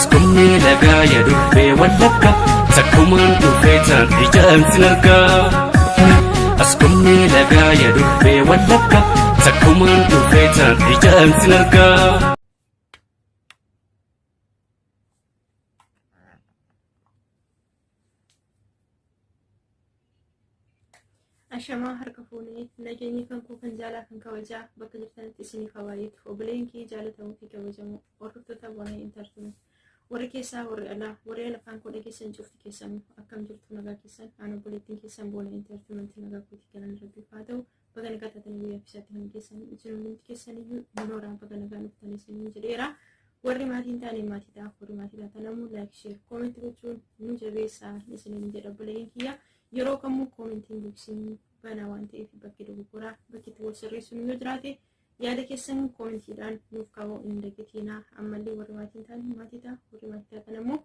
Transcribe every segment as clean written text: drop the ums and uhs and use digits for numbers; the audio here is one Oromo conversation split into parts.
Askumni lagaa ya durbee wallagga takkumaan dhufee taan ijaan sin argaa. Askumni lagaa ya durbee wallagga takkumaan dhufee taan ijaan sin argaa. Ashamaa harka fuunee nageenyi kan koo kan jaalaa kan kabajaa bakka jirtanitti isiniif haa baay'atu. Obboleen kee jaalatamuu fi kabajamoo hordoftoota Boonee Intartimen warri keessaa warri alaa warri afaan koo dhageessan cufti keessan akkam jirtu nagaa keessan aan obboleettiin keessan Boonee Intartimen nagaa kootii galan rabbiif haa ta'u baga nagaa taatanii guyyaa fisaatti hundi keessan isin hundumti keessan iyyuu nooraa baga nagaa dhuftanii isiniin jedheera. Warri maatii hin taane maatii ta'a warri maatii taatan ammoo like share comment gochuun nu jabeessaa isiniin jedha obboleeyyan kiyya. Yeroo kamuu koomentiin boksiin banaa waan ta'eef bakki dogoggoraa bakki itti wal sirreessuun yoo jiraate yaada keessan koomentiidhaan nuuf kaa'uu hin dagatinaa. Ammallee warri maatii hin taane maatii ta'a warri maatii taatan ammoo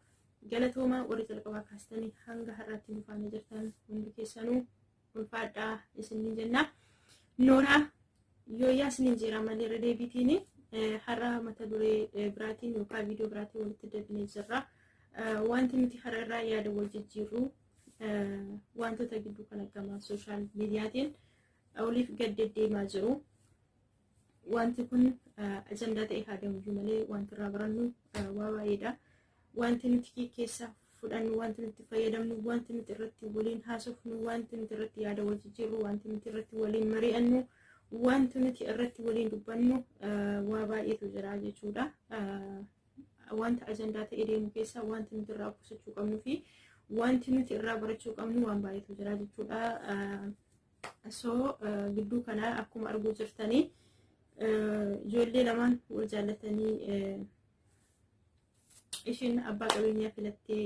galatoomaa warri jalqabaa kaastanii hanga har'aatti nu faana jirtan hundi keessanuu ulfaadhaa isiniin jenna. Nooraa yooyyaa isiniin jira malee irra deebiitiin har'a mata duree biraatiin yookaan viidiyoo biraatiin walitti deebinee jirra. Wanti nuti har'a irraa yaada wal jijjiirru wantoota gidduu kana gama sooshaal miidiyaatiin oliif gad deddeemaa jiru. Wanti kun ajandaa ta'e haa deemu malee wanti irraa barannu waa baay'eedha. Wanti nuti keessa fudhannu, wanti nuti fayyadamnu, wanti nuti irratti waliin haasofnu, wanti nuti irratti yaada wal jijjiirru, wanti nuti irratti waliin mari'annu, wanti nuti irratti waliin dubbannu waa baay'eetu jira jechuudha. Wanta ajandaa ta'e deemu keessa wanti nuti irraa qusachuu qabnuu fi wanti nuti irraa barachuu qabnu waan baay'eetu jira jechuudha. So gidduu kana akkuma arguu jirtanii ijoollee lamaan wal jaallatanii ishiin abbaa qabeenyaa filattee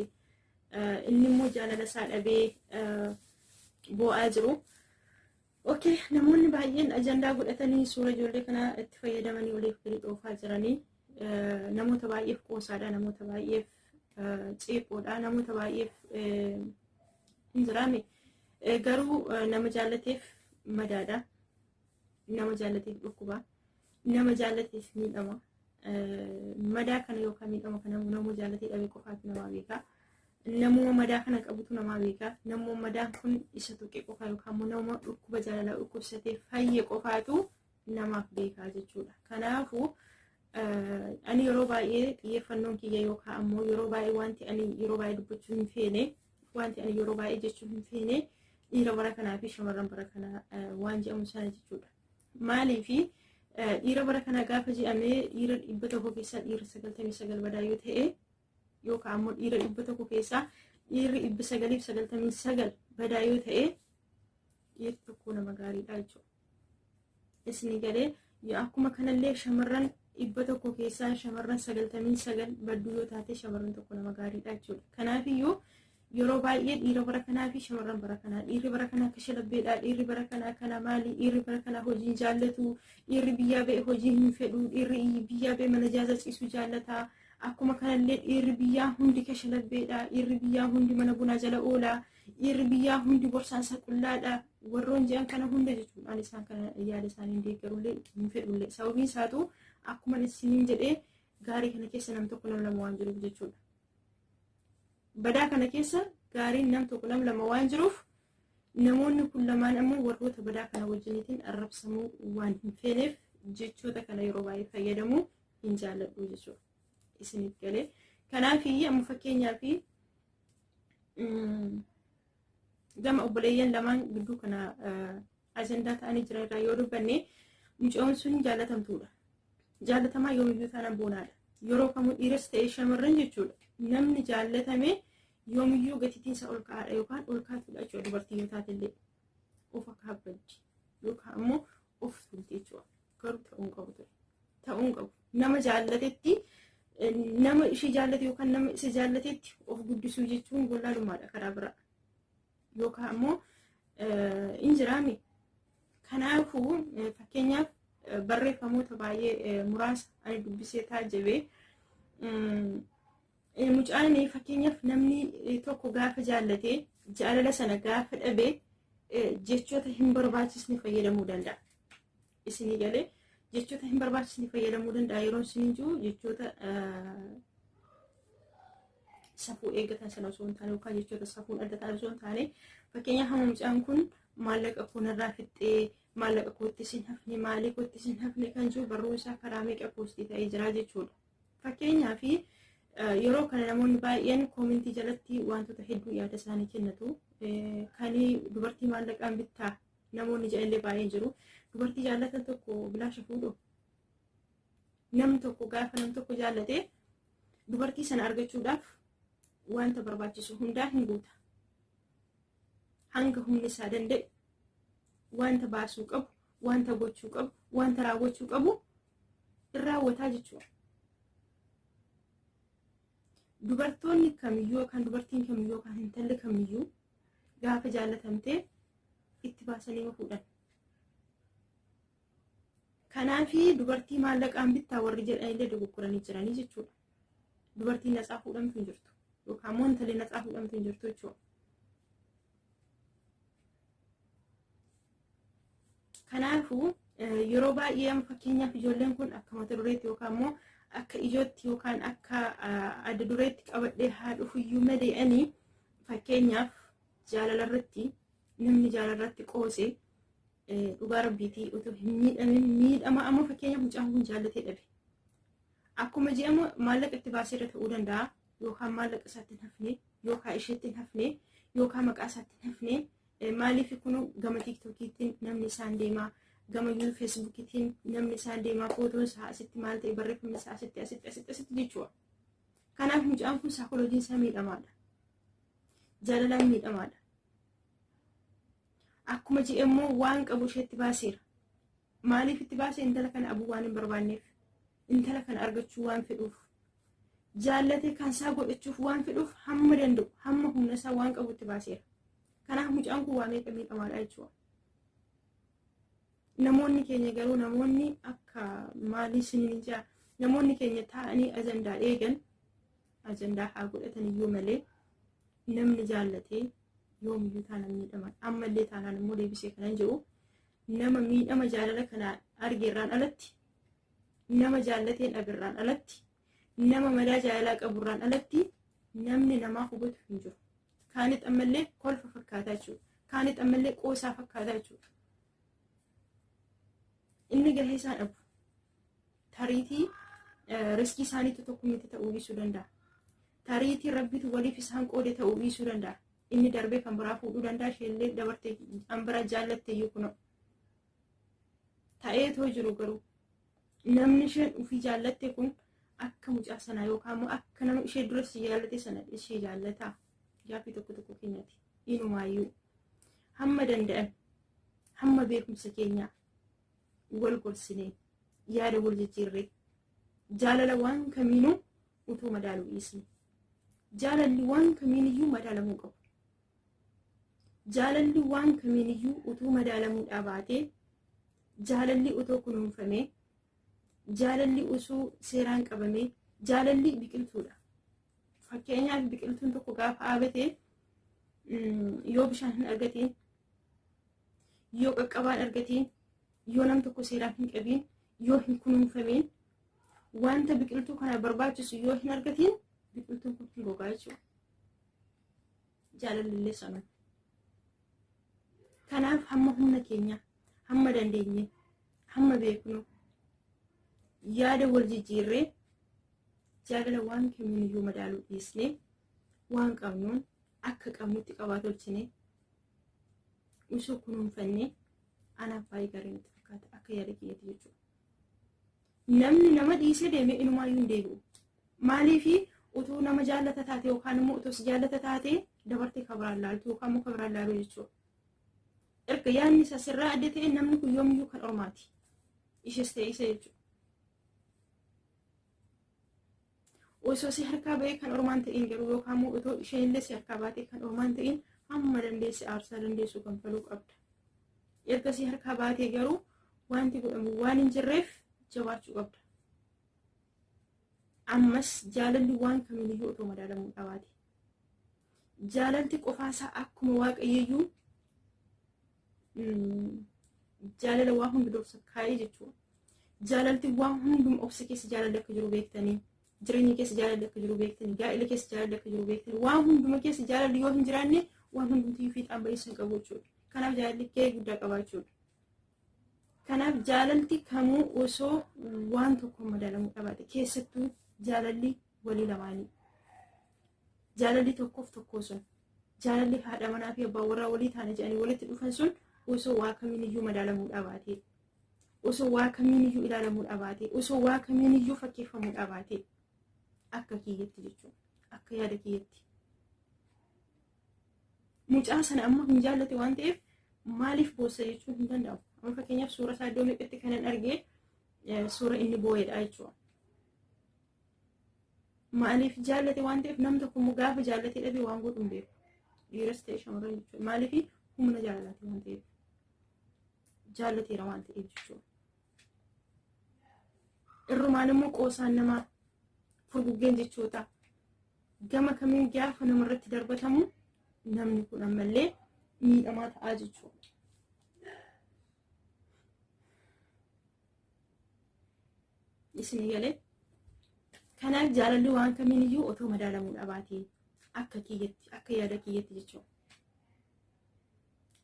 inni immoo jaalala isaa dhabee boo'aa jiru. Okay, namoonni baay'een ajandaa godhatanii suura ijoollee kanaa itti fayyadamanii oliif gadi dhoofaa jiranii namoota baay'eef qoosaadha, namoota baay'eef ceephoodha, namoota baay'eef hin jiraame. Garuu nama jaallateef madaadha, nama jaallateef dhukkuba, nama jaallateef miidhama. Madaa kana yookaan miidhama kana nama jaallatee dhabe qofaatu namaa beeka. Namuma madaa kana qabutu namaa beeka. Namuma madaan kun isa tuqe qofa yookaan immoo nama dhukkuba jaalalaa dhukkubsatee fayye qofaatu namaaf beeka jechuudha. Kanaafuu ani yeroo baay'ee xiyyeeffannoon kiyya yookaan ammoo yeroo baay'ee wanti ani yeroo baay'ee dubbachuu hin feene wanti ani yeroo baay'ee jechuu hin feene dhiira bara kanaa fi shamarran bara kanaa waan jedhamu sana jechuudha. Maaliifi dhiira bara kanaa gaafa jedhamee dhiira 100 keessaa dhiira 99 badaa yoo ta'e yookaan ammoo dhiira 100 keessaa dhiirri 999 badaa yoo ta'e dhiirri tokko nama gaariidha jechuudha. Isinii galee akkuma kanallee shamarran 100 keessaa shamarran 99 badduu yoo taate shamarran tokko nama gaariidha jechuudha. Kanaafiyyuu yeroo baay'ee dhiira bara kanaa fi shamarran bara kanaa dhiirri bara kanaa kashalabbeedha, dhiirri bara kanaa kana maali, dhiirri bara kanaa hojii hin jaallatu, dhiirri biyyaa ba'e hojii hin fedhu, dhiirri biyyaa ba'e mana jaaza ciisu jaallata. Akkuma kanallee dhiirri biyyaa hundi kashalabbeedha, dhiirri biyyaa hundi mana bunaa jala oola, dhiirri biyyaa hundi borsaan isaa qullaadha. Warroon jedhan kana hunda jechuudhaan isaan kana yaada isaanii hin deeggarullee hin fedhullee. Sababiin isaatu akkuma isiniin jedhee gaarii kana keessa nam tokko nam lama waan jiruuf jechuudha. Badaa kana keessa gaariin nam tokko nam lama waan jiruuf namoonni kun lamaan ammoo warroota badaa kana wajjiniitiin arrabsamuu waan hin feeneef jechoota kana yeroo baay'ee fayyadamuu hin jaalladhu jechuudha. Isiniif galee. Kanaaf amma fakkeenyaaf gama obboleeyyan lamaan gidduu kana ajandaa ta'anii jiran irraa yoo dubbanne mucayyoon sun jaalatamtuudha. Jaalatamaa yoomiyyuu taanaan boonaadha. Yeroo kamuu dhiiras ta'e shamarran jechuudha. Namni jaallatame yoomiyyuu gatiitiin isaa ol ka'aadha yookaan ol kaatuudha jechuudha dubartii yoo taate illee. Of akaabbaddi yookaan ammoo of tuulti jechuudha. Garuu ta'uu hin qabu ture. Ta'uu hin qabu. Nama jaallatetti nama ishee jaallate yookaan nama isa jaallatetti of guddisuu jechuun wallaalumaadha karaa biraa. Yookaan ammoo hin jiraame. Kanaafuu fakkeenyaaf barreeffamoota baay'ee muraasa ani dubbisee taajjabe. Mucaan fakkeenyaaf namni tokko gaafa jaallate jaalala sana gaafa dhabe jechoota hin barbaachisne fayyadamuu danda'a. Isinii galee jechoota hin barbaachisne fayyadamuu danda'a yeroo isiniin jiru jechoota safuu eeggatan sana osoo hin taane yookaan jechoota safuun adda ta'an osoo hin taane, fakkeenyaaf hamma mucaan kun maallaqa koo narraa fixxee, maallaqa kootti sin hafne, maalii kootti sin hafne kan jiru barruun isaa karaa meeqa poostii ta'ee jira jechuudha. Fakkeenyaaf yeroo kana namoonni baay'een koomentii jalatti wantoota hedduu yaada isaanii kennatu. Kan dubartii maallaqaan bittaa namoonni jedhanillee baay'een jiru. Dubartii jaallatan tokko bilaasha fuudhu. Namni tokko gaafa nam tokko jaallate dubartii sana argachuudhaaf wanta barbaachisu hundaa hin guuta. Hanga humni isaa danda'e wanta baasuu qabu, wanta gochuu qabu, wanta raawwachuu qabu in raawwataa jechuudha. Dubartoonni kamiyyuu yookaan dubartiin kamiyyuu yookaan intalli kamiyyuu gaafa jaallatamtee itti baasanii fuudhan. Kanaafi dubartii maallaqaan bittaa warri jedhanillee dogoggoranii jiranii jechuudha. Dubartiin natsaa fuudhamtu hin jirtu yookaan immoo intalli natsaa fuudhamtu hin jirtu jechuudha. Kanaafuu yeroo baay'ee amma fakkeenyaaf ijoolleen kun akka mata dureetti yookaan immoo akka ijootti yookaan akka adda dureetti qabadhee haa dhufuyyuu malee ani fakkeenyaaf jaalalarratti namni jaalalarratti qoose dhugaa rabbiitii utuu hin miidhamin miidhama. Amma fakkeenyaaf mucaan kun jaallatee dhabe. Akkuma jedhamu maallaqa itti baaseera ta'uu danda'a yookaan maallaqa isaatti hin hafne yookaan isheetti hin hafne yookaan maqaa isaatti hin hafne. Maaliif kun gama tiiktookiitiin namni isaan deemaa, gama feesbuukiitiin namni isaan deemaa, footoon isaa asitti maal ta'e, barreeffamni isaa asitti asitti asitti asitti jechuudha. Kanaaf mucaan kun saayikolojiin isaa miidhamaadha. Jaalalaan miidhamaadha. Akkuma jedhe immoo waan qabu isheetti baaseera. Maaliif itti baase? Intala kana abuu waan hin barbaanneef. Intala kana argachuu waan fedhuuf. Jaallatee kan isaa godhachuuf waan fedhuuf hamma danda'u, hamma humna isaa waan qabu itti baaseera. Kanaaf mucaan kun waa meeqa miidhamaadha jechuudha. Namoonni keenya garuu namoonni akka maalii isiniin jaa, namoonni keenya taa'anii ajandaa eegan ajandaa haa godhatan iyyuu malee namni jaallatee yoomiyyuu taanaan miidhama. Ammallee taanaan immoo deebisee kanan jedhu, nama miidhama jaalala kana argeerraan alatti, nama jaallateen dhabirraan alatti, nama madaa jaalalaa qaburraan alatti namni namaa hubatu hin jiru. Kaanit ammallee kolfa fakkaataa jechuudha. Kaanit ammallee qoosaa fakkaataa jechuudha. Inni gahee isaa dhabu. Tariitii riskii isaaniitu tokko miti ta'uu dhiisuu danda'a. Tariitii rabbitu waliif isaan qoode ta'uu dhiisuu danda'a. Inni darbee kan biraa fuudhuu danda'a, isheellee dabartee kan biraa jaallatte iyyuu kunoo. Ta'eetoo jiru garuu namni isheen ofii jaallatte kun akka mucaa sanaa yookaan immoo akka nama ishee dura si jaallate sana ishee jaallataa? Gaaffii tokko tokko keenyaati. Inumaayyuu hamma danda'an, hamma beekumsa keenyaa wal gorsinee, yaada wal jijjiirree, jaalala waan kamiinuu utuu madaaluu dhiisne. Jaalalli waan kamiiniyyuu madaalamuu qabu. Jaalalli waan kamiiniyyuu utuu madaalamuu dhaabaatee, jaalalli utuu kunuunfamee, jaalalli utuu seeraan qabamee, jaalalli biqiltuudha. Fakkeenyaaf biqiltuun tokko gaafa dhaabatee yoo bishaan hin argatiin, yoo qaqqabaan argatiin, yoo nam tokko seeraan hin qabiin, yoo hin kunuunfamiin, wanta biqiltuu kana barbaachisu yoo hin argatiin, biqiltuun kun hin gogaa jechuudha. Jaalalli sanuma. Kanaaf hamma humna keenya, hamma dandeenye, hamma beeknu yaada wal jijjiirree, jaalala waan kamiiniyyuu madaaluu dhiisnee, waan qabnuun akka qabnutti qabaa tolchine osoo kunuunfannee anaaf baay'ee gaarii natti fakkaata akka yaada kiyyaatti jechuudha. Namni nama dhiisee deemee inumaayyuu hin deebi'u. Maaliifi utuu nama jaallata taate yookaan immoo utuu si jaallata taate dabartee kabiraan laaltu yookaan immoo kabiraan laaluu jechuudha. Erga yaadni isaa sirraa adda ta'e namni kun yoomiyyuu kan ormaati. Ishees ta'e isa jechuudha. Osoo si harkaa ba'ee kan ormaan ta'in garuu yookaan immoo otoo isheen illee si harkaa baatee kan ormaan ta'in hamma dandeesse aarsaa dandeessu kanfaluu qabda. Erga si harkaa baatee garuu wanti godhamu waan hin jirreef jabaachuu qabda. Ammas jaalalli waan kamiiniyyuu otoo madaalamuu dhabaate. Jaalalti qofaasaa akkuma waaqayyoyyuu jaalala waa hunda dursa kaa'ee jechuudha. Jaalalti waan hunduma obsa keessa jaalalli akka jiru beektanii. Jireenya keessa jaalalli akka jiru beektani, gaa'ela keessa jaalalli akka jiru beektani, waan hunduma keessa jaalalli yoo hin jiraanne waan hundumtiyyuu fiixaan ba'iinsa hin qabu jechuudha. Kanaaf jaalalli gahee guddaa qaba jechuudha. Kanaaf jaalalti kamuu osoo waan tokkoon madaalamuu qabaate, keessattuu jaalalli walii lamaanii. Jaalalli tokkoof tokkoo sun, jaalalli haadha manaa fi abbaa warraa walii taana jedhanii walitti dhufan sun osoo waa kamiiniyyuu madaalamuu dhabaate, osoo waa kamiiniyyuu ilaalamuu dhabaate, osoo waa kamiiniyyuu fakkeeffamuu dhabaate, akka kiyyatti jechuudha. Akka yaada kiyyatti. Mucaa sana amma hin jaallate waan ta'eef maaliif boossa jechuun hin danda'amu. Amma fakkeenyaaf suura isaa iddoo meeqatti kanan argee suura inni boo'edha jechuudha. Maaliif jaallate waan ta'eef, nam tokko immoo gaafa jaallatee dhabee waan godhu hin beeku. Dhiiras ta'e shamarran jechuudha. Maaliif? Humna jaalalaati waan ta'eef. Jaallateera waan ta'eef jechuudha. Irrumaan immoo qoosaan namaa, furguggeen jechoota gama kamiin gaafa namarratti darbatamu namni kun ammallee miidhamaa ta'aa jechuudha. Isin galee? Kanaaf jaalalli waan kamiin iyyuu otoo madaalamuu dhabaatee, akka kiyyatti, akka yaada kiyyatti jechuudha.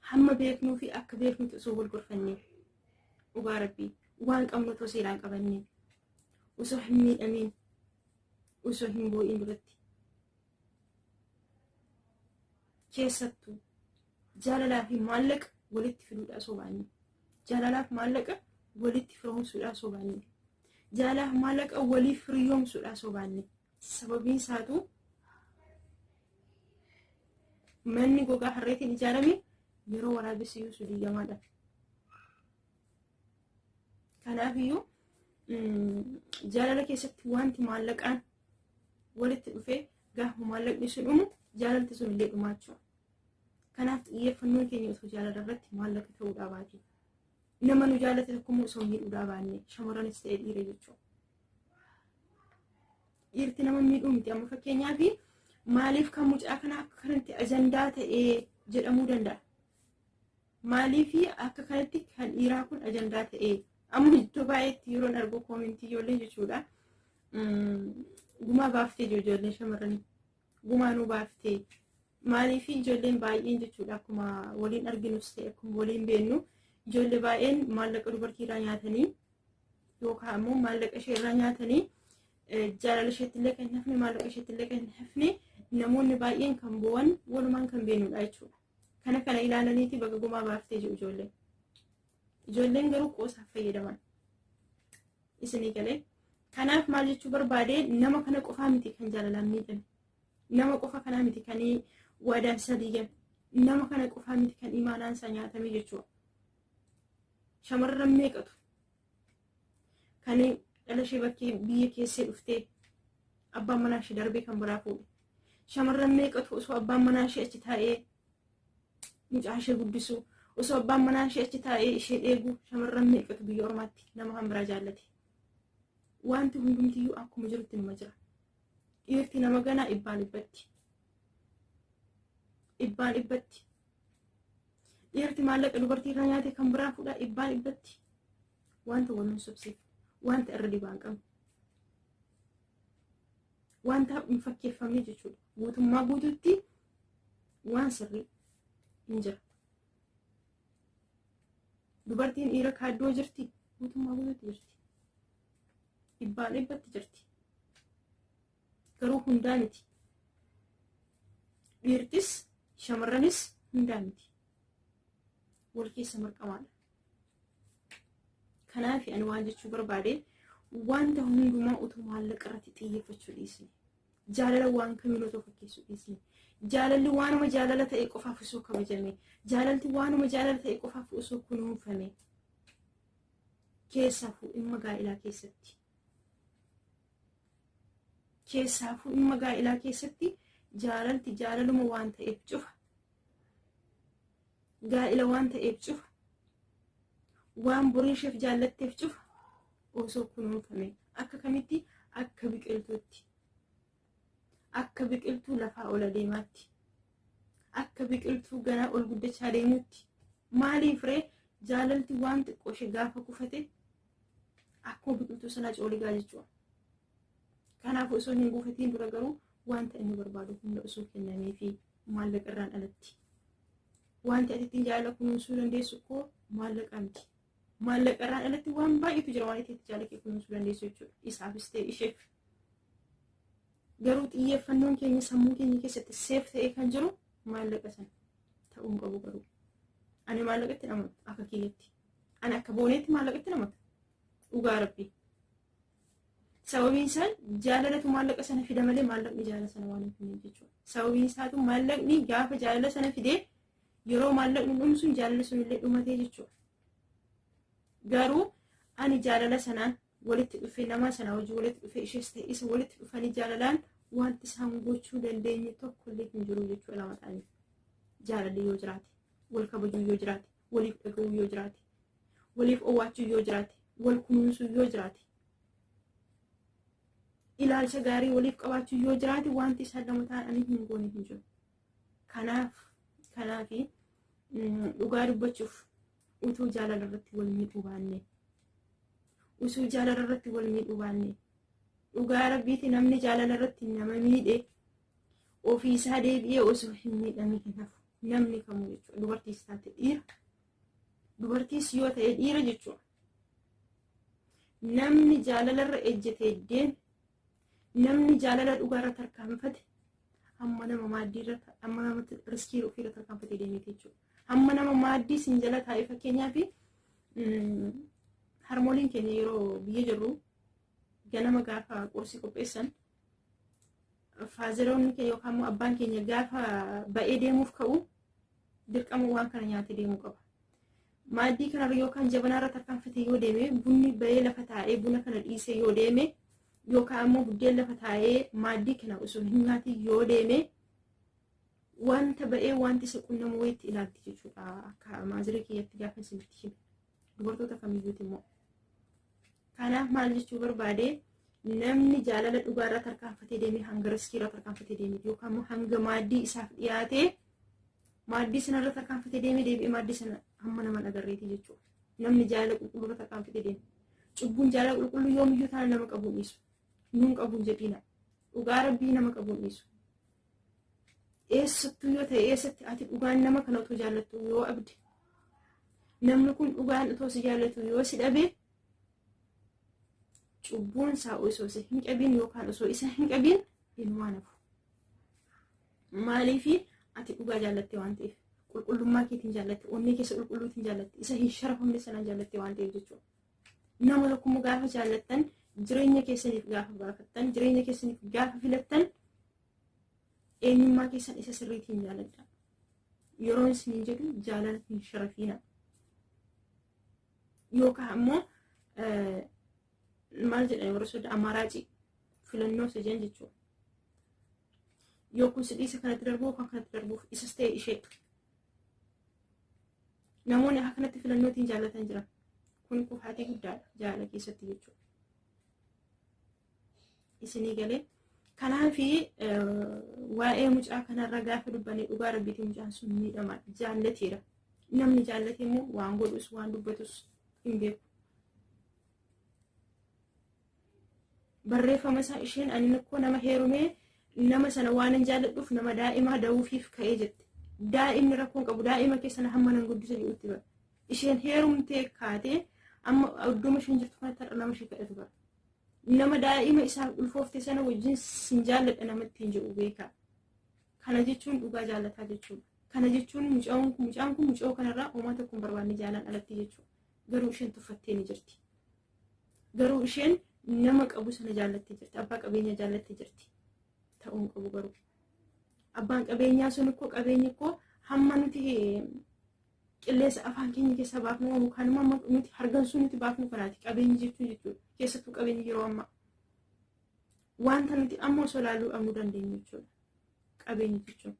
Hamma beeknuu fi akka beeknutti osoo wal gorfannee, dhugaa rabbii, waan qabnu otoo seeraan qabannee, osoo hin miidhamiin, osoo hin boo'in duratti, keessattuu jaalalaa fi maallaqa walitti fiduudha osoo baanne, jaalalaaf maallaqa walitti firoomsuudha osoo baanne, jaalalaaf maallaqa waliif firiyoomsuudha osoo baanne. Sababiin isaatu manni gogaa harreetiin ijaarame yeroo waraabessi iyyuu diigamaadha. Kanaaf iyyuu jaalala keessatti wanti maallaqaan walitti dhufee gaafa maallaqni sun dhumu jaalalti sun illee dhumaachuu. Kanaaf xiyyeeffannoon keenya osoo jaalala irratti maallaqa ta'uudhaa baate. Nama nu jaalate tokkommoo osoo miidhuudhaa baanne, shamarranis ta'e dhiira jechuudha. Dhiirti nama miidhuu miti. Amma fakkeenyaaf maaliif kan mucaa kana akka kanatti ajandaa ta'ee jedhamuu danda'a. Maaliif akka kanatti kan dhiiraa kun ajandaa ta'ee? Amma iddoo baay'eetti yeroon argu comment ijoollee jechuudha. Gumaa baaftee jiru ijoolleen shamarranii. Gumaa nuu baaftee. Maaliif ijoolleen baay'een jechuudha, akkuma waliin arginus ta'e akkuma waliin beennu, ijoollee baay'een maallaqa dubartii irraa nyaatanii yookaan immoo maallaqa ishee irraa nyaatanii, jaalala isheetti illee kan hin hafne, maallaqa isheetti illee kan hin hafne, namoonni baay'een kan bo'an walumaan kan beennudha jechuudha. Kana kana ilaalaniiti baga gumaa baaftee jiru ijoolleen. Ijoolleen garuu qoosaaf fayyadaman. Isinii galee? Kanaaf maal jechuu barbaade, nama kana qofaa miti kan jaalalaan miidhame. Nama qofa kanaa miti kan waadaan isaa diigame. Nama kana qofaa miti kan imaanaan isaa nyaatame jechuudha. Shamarran meeqatu kan dhala ishee bakkee biyya keessee dhuftee abbaan manaa ishee darbee kan biraa fuudhe. Shamarran meeqatu osoo abbaan manaa ishee achi taa'ee mucaa ishee guddisu, osoo abbaan manaa ishee achi taa'ee ishee eegu, shamarran meeqatu biyya ormaatti nama kan biraa jaallate. Wanti hundumtiyyuu akkuma jirutti numa jira. Dhiirti nama ganaa dhibbaan dhibbatti. Dhibbaan dhibbatti. Dhiirti maallaqa dubartii irraa nyaate kan biraa fuudha dhibbaan dhibbatti. Wanta wal hin sobsiif, wanta irra dibaan qabnu. Wanta hin fakkeeffamne jechuudha. Guutummaa guutuutti waan sirrii hin jira. Dubartiin dhiira kaaddoo jirti. Guutummaa guutuutti jirti. Dhibbaan dhibbatti jirti. Garuu hundaa miti. Dhiirtis shamarranis hundaa miti. Wal keessa marqamaadha. Kanaaf ani waan jechuu barbaade, wanta hundumaa utuu maallaqa irratti xiyyeeffachuu dhiisne. Jaalala waan kamiin otoo fakkeessuu dhiisne. Jaalalli waanuma jaalala ta'e qofaaf osoo kabajame. Jaalalti waanuma jaalala ta'e qofaaf osoo kunuunfame. Keessaafuu dhimma gaa'ilaa keessatti. Keessaafuu dhimma gaa'ilaa keessatti jaalalti jaalaluma waan ta'eef cufa. Gaa'ila waan ta'eef cufa. Waan borii isheef jaallatteef cufa. Osoo kunuunfame, akka kamitti? Akka biqiltuutti. Akka biqiltuu lafaa ol adeemaatti. Akka biqiltuu ganaa ol guddachaa deemuutti. Maaliif ree? Jaalalti waan xiqqoo ishee gaafa kufate akkuma biqiltuu sanaa cooligaa jechuudha. Kanaafuu osoo hin gufatiin dura garuu wanta inni barbaadu hunda osoo kennameefi maallaqa irraan alatti. Wanti ati ittiin jaalala kunuunsuu dandeessu koo maallaqa miti. Maallaqa irraan alatti waan baay'eetu jira waan itti jaalala kee kunuunsuu dandeessu jechuudha. Isaafis ta'e isheef. Garuu xiyyeeffannoon keenya sammuu keenya keessatti seef ta'ee kan jiru maallaqa sana ta'uu hin qabu garuu. Ani maallaqatti hin amanu akka kiyyatti. Ani akka booneetti maallaqatti hin amanu. Dhugaa rabbii. Sababiin isaa jaalalatu maallaqa sana fida malee maallaqni jaalala sana waan hin fidneef jechuudha. Sababiin isaatu maallaqni gaafa jaalala sana fidee yeroo maallaqni dhumu sun jaalalli sun illee dhumatee jechuudha. Garuu ani jaalala sanaan walitti dhufee nama sana wajjin walitti dhufee ishees ta'e isa walitti dhufanii jaalalaan wanti isaan gochuu dandeenye tokko illee hin jiru jechuudha lama ta'anii. Jaalalli yoo jiraate, wal kabajuu yoo jiraate, waliif dhaga'uu yoo jiraate, waliif owwaachuu yoo jiraate, wal kunuunsuu yoo jiraate, ilaalcha gaarii waliif qabaachuu yoo jiraate wanti isaan lama ta'anii hin goone hin jiru. Kanaaf dhugaa dubbachuuf utuu jaalala irratti wal miidhuu baanne, utuu jaalala irratti wal miidhuu baanne, dhugaa rabbiiti namni jaalala irratti nama miidhe ofiisaa deebi'ee osoo hin miidhamin hin hafu namni kamuu jechuudha. Dubartiis taate dhiira, dubartiis yoo ta'e dhiira jechuudha. Namni jaalala irra ejjetee deeme, namni jaalala dhugaarra tarkaanfate hamma nama maaddiirra, hamma nama riskii ofiirra tarkaanfatee deemete jechuudha. Hamma nama maaddii sin jala taa'e, fakkeenyaaf harmooliin keenya yeroo biyya jirru ganama gaafa qursii qopheessan, faazeroonni keenya yookaan immoo abbaan keenya gaafa ba'ee deemuuf ka'u dirqama waan kana nyaatee deemuu qaba. Maaddii kanarra yookaan jabanaarra tarkaanfatee yoo deeme, bunni ba'ee lafa taa'ee buna kana dhiisee yoo deeme, yookaan immoo buddeen lafa taa'ee maaddii kana osoo hin nyaatin yoo deeme, wanta ba'ee wanti isa qunnamu wayitti ilaalti jechuudha. Akka maazirii kiyyatti gaafa isinitti hime. Dubartoota kamiyyuuti immoo. Kanaaf maal jechuu barbaade, namni jaalala dhugaarra tarkaanfatee deeme hanga riskiirra tarkaanfatee deeme yookaan immoo hanga maaddii isaaf dhiyaatee maaddii sanarra tarkaanfatee deeme deebi'ee maaddii sana hamma nama agarreeti jechuudha. Namni jaalala qulqulluurra tarkaanfatee deeme. Cubbuun jaalala qulqulluu yoomiyyuu taana nama qabuun dhiisu. Nuun qabuun jedhiina. Dhugaa rabbii nama qabuun dhiisu. Eessattuu yoo ta'e, eessatti ati dhugaan nama kana otoo jaallattu yoo abde, namni kun dhugaan otoo si jaallatu yoo si dhabe, cubbuun isaa osoo si hin qabiin yookaan osoo isa hin qabiin inumaa nafu. Maaliifi ati dhugaa jaallatte waan ta'eef, qulqullummaa keetiin jaallatte, onnee keessa qulqulluutiin jaallatte, isa hin sharafamne sanaan jaallatte waan ta'eef jechuudha. Nama tokkommoo gaafa jaallattan, jireenya keessaniif gaafa baafattan, jireenya keessaniif gaafa filattan, eenyummaa keessan isa sirriitiin jaaladha. Yeroo isin jedhu jaalala hin sharafiina. Yookaan immoo maal jedhan warra soda amaraacii filannoo isa jedhan jechuudha. Yookiin si dhiisa kanatti darbuu yookaan kanatti darbuuf isas ta'e ishee. Namoonni akka kanatti filannootiin jaallatan jiran. Kun kufaatii guddaadha jaalala keessatti jechuudha. Isinii galee. Kanaafi waa'ee mucaa kanarra gaafa dubbanne, dhugaa rabbiitiin mucaan sun miidhama jaallateera. Namni jaallate immoo waan godhus waan dubbatus hin beeku. Barreeffama isaa isheen ani akkoo nama heerumee nama sana waan hin jaalladhuuf nama daa'imaa da'uufiif ka'ee jette. Daa'imni rakkoon qabu daa'ima keessa hamma nan guddisa jedhutti bara. Isheen heerumtee kaatee amma iddoo isheen jirtu kanatti har'a nama ishee kadhatu bara. Nama daa'ima isaaf ulfoofte sana wajjin sin jaalladha namatti hin jedhu beekaa. Kana jechuun dhugaa jaallataa jechuudha. Kana jechuun mucaan kun mucoo kanarraa homaa tokko hin barbaanne jaalan alatti jechuudha. Garuu isheen tuffattee ni jirti. Garuu isheen nama qabu sana jaallattee jirti. Abbaa qabeenyaa jaallattee jirti. Ta'uu hin qabu garuu. Abbaan qabeenyaa sun ikkoo qabeenyi ikkoo hamma nuti qilleensa afaan keenya keessaa baafnu yookaan immoo hamma nuti hargansuu nuti baafnu kanaati qabeenyi jechuun jechuudha. Keessattuu qabeenyi yeroo ammaa. Wanta nuti amma osoo ilaaluu dhabnuu dandeenyu jechuudha. Qabeenyi jechuun.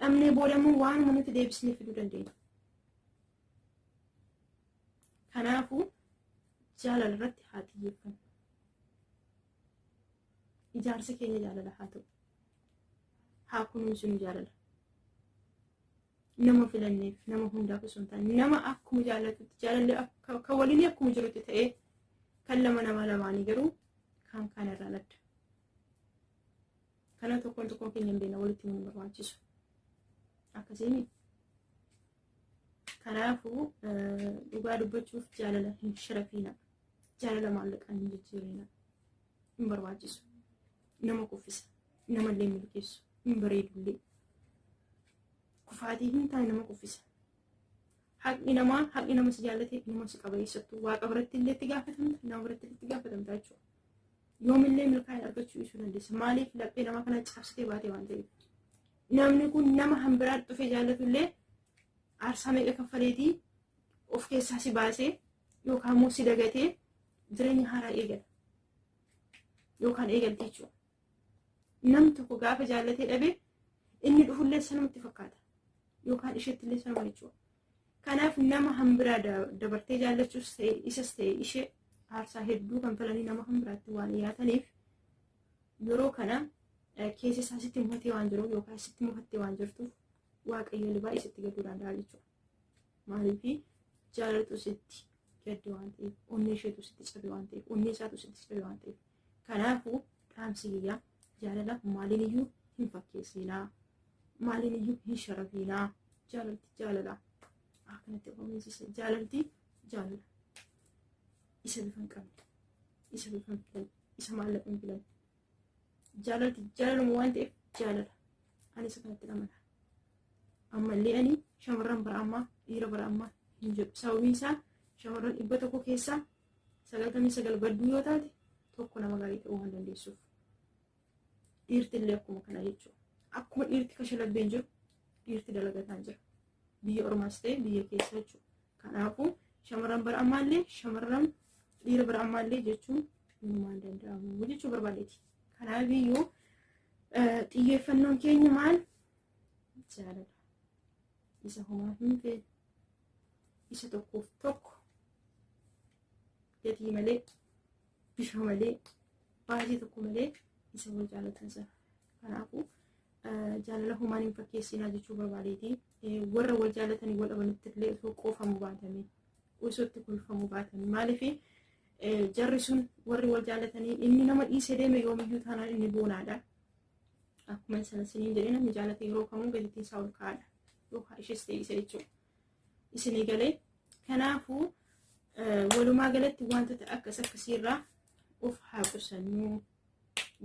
Dhabnee booda immoo waanuma nuti deebisnee fiduu dandeenya. Kanaafuu jaalala irratti haa xiyyeeffannu. Ijaarsa keenya jaalala haa ta'u. Haa kunuunsinu jaalala. Nama filanneef nama hundaaf osoo hin taane, nama akkuma jaallatutti jaalalli kan waliin akkuma jirutti ta'ee, kan lama nama lamaanii garuu Kaan kaan irraan adda. Kana tokkoon tokkoon keenya hin beekna walitti himuun barbaachisu. Akkasiin kanaafuu dhugaa dubbachuuf jaalala hin sharafiina. Jaalala maallaqaan hin jijjiirina. Hin barbaachisu. Nama kuffisa. Namallee milkeessu. Hin bareedullee. Kufaatii hin taane nama kuffisa. Haqni namaa haqni nama si jaallate nama si qaba eessattuu waaqa biratti illee itti gaafatamta nama biratti illee itti gaafatamta jechuudha. Yoomillee milkaa'ina argachuu dhiisuu dandeessa. Maaliif laphee nama kana cabsitee baate waan ta'eef. Namni kun nama hambiraan dhufe jaallatu illee aarsaa meeqa kaffaleetii of keessaa si baasee yookaan immoo si dagatee jireenya haaraa eegala. Yookaan eegalte jechuudha. Namni tokko gaafa jaallatee dhabe inni dhufullee sanumatti fakkaata. Yookaan isheetti illee sanuma jechuudha. Kanaaf nama hambiraa dabartee jaallachuus ta'e isas ta'e ishee aarsaa hedduu kanfalanii nama hambiraatti waan dhiyaataniif yeroo kana keessa isaa sitti mufatee waan jiruuf yookaan sitti mufattee waan jirtuuf waaqayyo illee baay'ee sitti gadduu danda'a jechuudha. Maaliif jaalatu sitti gadde waan ta'eef onnee isheetu sitti cabe waan ta'eef onnee isaatu sitti cabe waan ta'eef. Kanaafuu dhaamsi kiyyaa jaalala maaliin iyyuu hin fakkeessinaa maaliin iyyuu hin sharafiinaa jaalalti jaalala akkanatti ofiisisa jaalalti jaalala isa bifa hin qabne isa bifa hin filanne isa maallaqa hin filanne jaalalti jaalaluma waan ta'eef jaalala ani isa kanatti amana ammallee ani shamarran bara ammaa dhiira bara ammaa hin jedhu sababiin isaa shamarran 100 keessaa 99 badduu yoo taate tokko nama gaarii ta'uu waan dandeessuuf. Dhiirti illee akkuma kana jechuudha. Akkuma dhiirti kashalabbeen jiru dhiirti dalagataan jira. Biyya ormaas ta'e biyya keessa jechuudha. Kanaafuu shamarran bara ammaallee shamarran dhiira bara ammaallee jechuun hinumaan danda'amu jechuu barbaadeeti. Kanaafiyyuu xiyyeeffannoon keenya maal? Jaalala. Isa homaa hin feene. Isa tokkoof tokko gatii malee bifa malee baasii tokko malee isa wal jaalatan sana. Kanaafuu jaalala homaan hin fakkeessinaa jechuu barbaadeeti. Warra wal jaalatanii wal dhabanitti illee osoo qoofamu baatame osoo itti kolfamu baatame maaliif jarri sun warri wal jaalatanii inni nama dhiisee deeme yoomiyyuu taanaan inni boonaadha. Akkuma sana siniin jedhee namni jaalate yeroo kamuu gateettiin isaa ol ka'aadha. Yookaan ishees ta'e isa jechuudha. Isinii galee kanaafuu walumaa galatti wantoota akkas akkasiirraa of haa qusannuu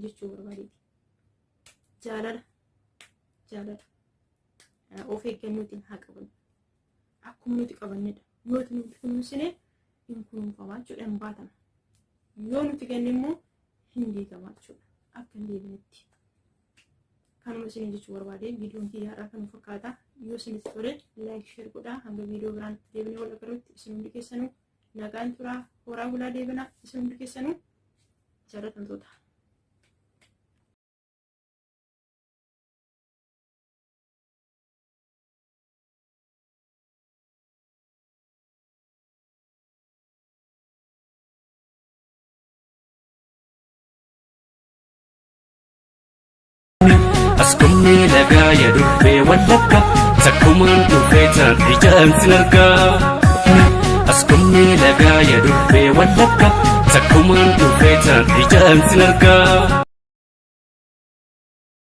jechuu barbaadeeti. Jaalala jaalala of eeggannootiin haa qabannu. Akkuma nuti qabannedha. Yoo nuti kunuunsine hin kunuunfamaa jechuudha hin baatama. Yoo nuti ganne immoo hin diigama jechuudha. Akka hin deebinetti. Kanuma isin jechuu barbaade viidiyoon kiyya har'aa kana fakkaata. Yoo isinitti tole like share godhaa hanga viidiyoo biraan deebinee wal agarrutti isin hundi keessanuu nagaan turaa horaa bulaa deebinaa isin hundi keessanuu jaalatamtoota. Askummee lagaa ya durbee wallagga takkumaan dhufee taan ijaan sin argaa. Askummee lagaa ya durbee wallagga takkumaan dhufee taan ijaan sin argaa.